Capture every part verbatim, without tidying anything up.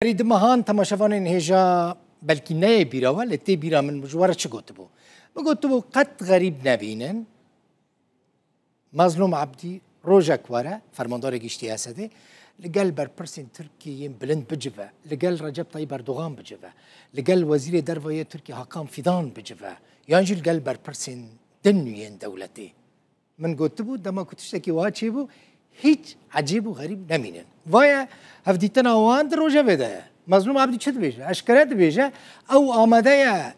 Di mehan temaşevanên hêja belkî neyê bîra we, lê tê bîra min ji we re çi gotibû? Min gotibû, qet xerîb nebînin. Mazlûm Ebdî rojek were, fermandarê giştî H S D'ê, li gel berpirsên Tirkiyê yên bilind bicive, li gel Recep Tayyip Erdogan bicive, li gel Wezîrê Derve yê Tirkiyê Hakan Fidan bicive, yan jî li gel berpirsên din yên dewletê. Min gotibû, dema ku tiştekî wiha çêbû, hîç ecêb û xerîb nemînin. Vaye hevdîtina wan di rojevê de ye. Mazlûm Ebdî çi dibêje? Eşkere dibêje, ew amade ye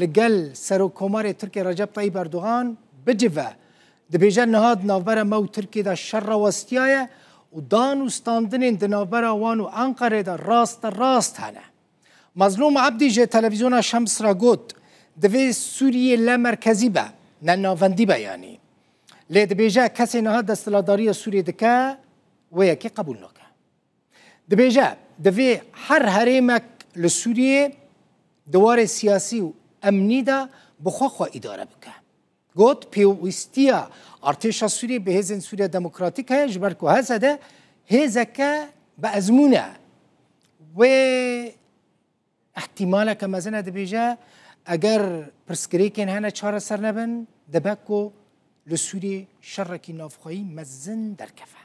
li gel Serokkomarê Tirkiyê Recep Tayyip Erdogan bicive. Dibêje, niha di navbera me û Tirkiyê de şer rawestiyaye û dan û standinên di navbera wan û Enqerê de raste rast hene. Mazlûm Ebdî ji televîzyona Şems re got, divê Sûriyê lemerkezî be, ne navendî be yanî. Lê dibêje, kesê niha desthilatdariya Sûriyê dike, wê yekê qebûl nake. Dibêje, divê her herêmek li Sûriyê di warê siyasî û emnî de bi xwe xwe îdare bike. Got, pêwîstiya artêşa Sûriyê bi hêzên Sûriya Demokratîk heye, ji ber ku H S D hêzeke bi ezmûn e. Wê ihtimaleke mezin e, dibêje, eger pirsgirêkên hene çareser nebin, dibe ku li Sûriyê şerekî navxweyî mezin derkeve.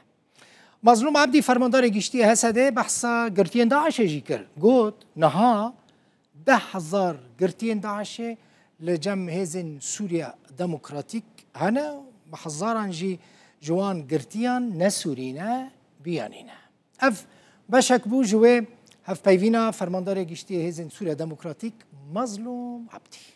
Mazlûm Ebdî, fermandarê giştî H S D, behsa girtiyên DAIŞê jî kir. Got, niha deh hezar girtiyên DAIŞê li cem hêzên Sûriya Demokratîk hene, bi hezaran jî ji wan girtiyan ne Sûrî ne, biyanî ne. Ev beşek bû ji wê hevpeyvîna fermandarê giştî hêzên Sûriya Demokratîk Mazlûm Ebdî.